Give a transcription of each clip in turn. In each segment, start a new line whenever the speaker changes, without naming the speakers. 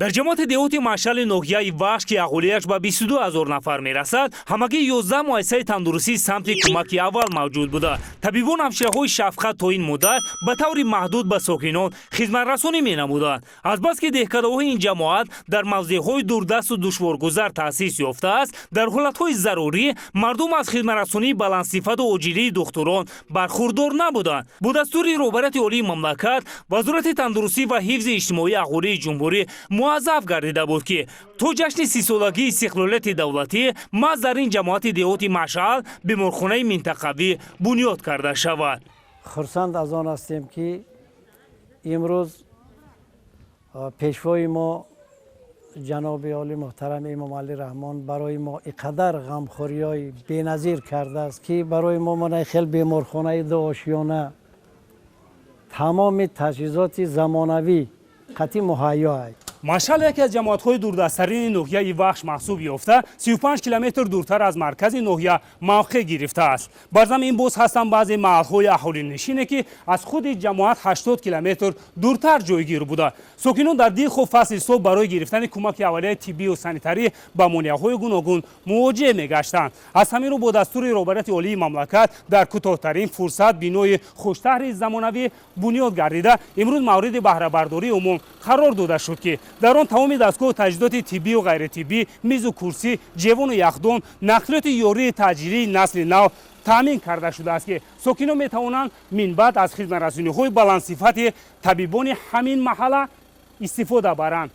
Дар ҷамоати деҳоти Машъали ноҳияи Вахш, ки аҳолиаш ба 22 ҳазор нафар мерасад, ҳамагӣ 11 муассисаи тандурустии самти кӯмаки аввал мавҷуд буда, табибон ҳамшираҳои шафқат то ин муддат ба таври маҳдуд ба сокинон хизматрасонӣ менамуданд. Азбаски деҳкадаҳои ин ҷамоат дар мавзеъҳои дурдасту душворгузар таъсис ёфтааст, дар ҳолатҳои зарурӣ мардум аз хизматрасонии баландсифату оҷилии духтурон бархурдор набуданд. Бо дастури роҳбарияти олии мамлакат, Вазорати тандурустӣ ва ҳифзи иҷтимоии аҳолии ҷумҳурӣ муаззаф гардида буд, ки то ҷашни 30-солагии истиқлолияти давлатӣ маҳз дар ин ҷамоати деҳоти Машъал беморхонаи минтақавӣ бунёд карда шавад.
Хурсанд аз он ҳастем, ки имрӯз пешвои мо, ҷаноби олӣ муҳтарам Эмомалӣ Раҳмон, барои мо ин қадар ғамхориҳои беназир кардааст, ки барои мо мана хел беморхонаи дуошёна, тамоми таҷҳизоти замонавӣ қатъи муҳайё аст.
Машъал яке аз ҷамоатҳои дурдасттарини ноҳияи Вахш маҳсуб ёфта, 35 километр дуртар аз маркази ноҳия мавқеъ гирифтааст. Бар замин боз ҳастанд баъзе маҳалҳои аҳолинишине, ки аз худи ҷамоат 80 километр дуртар ҷойгир буда, сокинон дар дилхоҳ фасли сол барои гирифтани кӯмаки аввалияи тиббию санитарӣ ба монеаҳои гуногун мувоҷеҳ мегаштанд. Аз ҳамин рӯ бо дастури роҳбарияти олии мамлакат дар кӯтоҳтарин фурсат бинои хуштаҳри замонавӣ бунёд гардида, имрӯз мавриди баҳрабардории умум қарор дода шуд, ки дар он тамоми дастгоҳу таҷҳизоти тиббию ғайритиббӣ, мизу курсӣ, ҷевону яхдон, нақлиёти ёрии таъҷилии насли нав таъмин карда шудааст, ки сокинон метавонанд минбаъд аз хизматрасониҳои баландсифати табибони ҳамин маҳалла истифода баранд.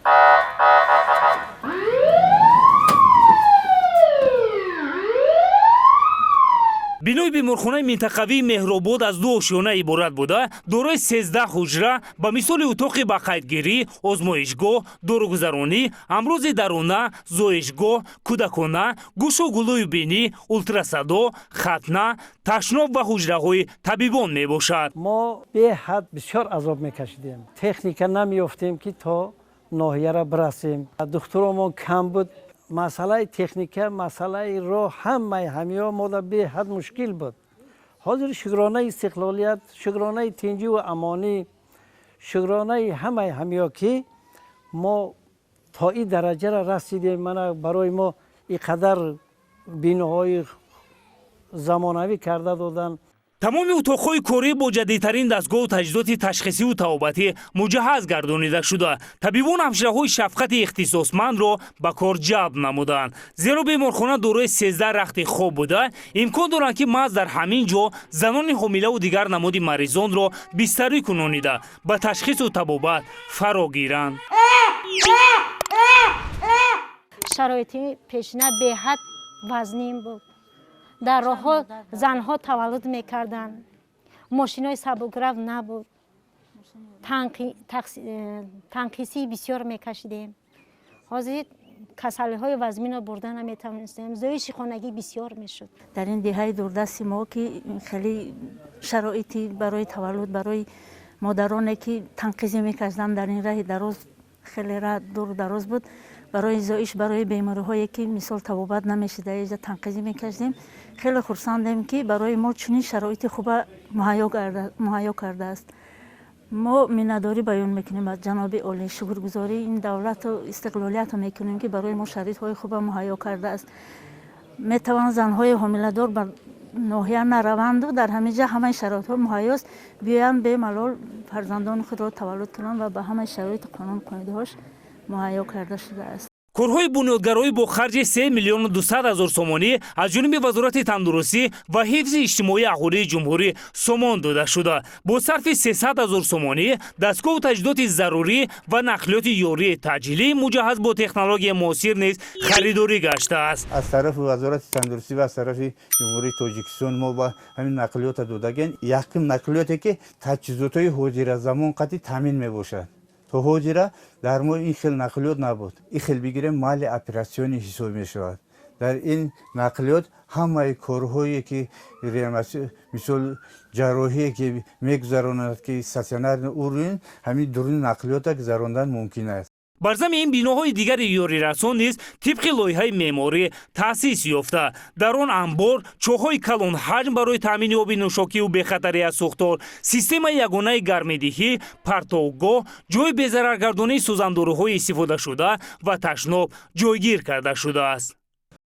Бинои беморхонаи минтақавии Меҳробод аз ду ошёна иборат буда, дорои 13 ҳуҷра, ба мисоли утоқи ба қайдгирӣ, озмоишгоҳ, доругузаронӣ, амрози даруна, зоишгоҳ, кӯдакона, гӯшу гулӯю бинӣ, ултрасадо, хатна, ташноб ва ҳуҷраҳои табибон мебошад.
Мо беҳад бисёр азоб мекашидем, техника намеёфтем, ки то ноҳияра бирасем. Духтуромон кам буд. Масъалаи техника, масъалаи роҳ, ҳамаи ҳамиҳо мода беҳад мушкил буд. Ҳозир шукронаи истиқлолият, шукронаи тинҷиву амонӣ, шукронаи ҳамаи ҳамиҳо, ки мо то ин дараҷара расидем. Мана барои мо ин қадар биноҳои замонавӣ карда доданд.
Тамоми утоқҳои корӣ бо ҷадидтарин дастгоҳу таҷҳизоти ташхисиву табобатӣ муҷаҳҳаз гардонида шуда, табибон ҳамшираҳои шафқати ихтисосмандро ба кор ҷалб намуданд, зеро беморхона дорои 13 рахти хоб буда, имкон доранд, ки маҳз дар ҳамин ҷо занони ҳомилаву дигар намуди маризонро бистарӣ кунонида, ба ташхису табобат фаро гиранд.
Шароити пешина беҳад вазнин буд. Дар роҳҳо занҳо таваллуд мекарданд, мошинои сабукрав набуд, танқисии бисёр мекашидем. Ҳозир касалиҳои вазминро бурда наметавонистем, зоиши хонагӣ бисёр мешуд.
Дар ин деҳаи дурдасти мо, ки хеле шароити барои таваллуд, барои модароне ки танқизӣ мекашиданд, дар ин раҳи дароз, хеле раҳ дуру дароз буд, барои зоиш, барои бемориҳое ки мисол табобат намешуда, иҷа танқизӣ мекашидем. Хеле хурсандем, ки барои мо чунин шароити хуба муҳайё кардааст. Мо миннатдорӣ баён мекунем аз ҷаноби олӣ, шукргузории ин давлату истиқлолиятро мекунем, ки барои мо шароитҳои хуба муҳайё кардааст. Метавонанд занҳои ҳомиладор ба ноҳия нараванду дар ҳамин ҷа ҳамаи шароитҳо муҳайёст, биёянд, бемалол фарзандони худро таваллуд кунанд ва ба ҳамаи шароити қонун қоидаҳош муҳайё карда шудааст.
Корҳои бунёдгароӣ бо харҷи 3 миллиону 200 ҳазор сомонӣ аз ҷониби Вазорати тандурустӣ ва ҳифзи иҷтимоии аҳолии ҷумҳурӣ сомон дода шуда, бо сарфи 300 ҳазор сомонӣ дастгоҳу таҷҳизоти зарурӣ ва нақлиёти ёрии таъҷилӣ, муҷаҳҳаз бо технологияи муосир, низ харидорӣ гаштааст.
Аз тарафи Вазорати тандурустӣ ва аз тарафи Ҷумҳурии Тоҷикистон мо ба ҳамин нақлиёта додаген. Якум нақлиёте, ки таҷҳизотҳои ҳозиразамон қатъи таъмин мебошад. То ҳозира дар мо ин хел нақлиёт набуд. Ин хел бигирем, мали операционный ҳисоб мешавад. Дар ин нақлиёт ҳамаи корҳое ки, мисол, ҷарроҳие ки мегузаронад, ки стационарный уровень, ҳамин дуруни нақлиёта гузарондан мумкин аст.
Бар зами ин биноҳои дигари ёрирасон низ тибқи лоиҳаи меъморӣ таъсис ёфта, дар он анбор, чоҳҳои калонҳаҷм барои таъмини оби нӯшокиву бехатарӣ аз сӯхтор, системаи ягонаи гармидиҳӣ, партовгоҳ, ҷойи безараргардонии сӯзандоруҳои истифодашуда ва ташноб ҷойгир карда шудааст.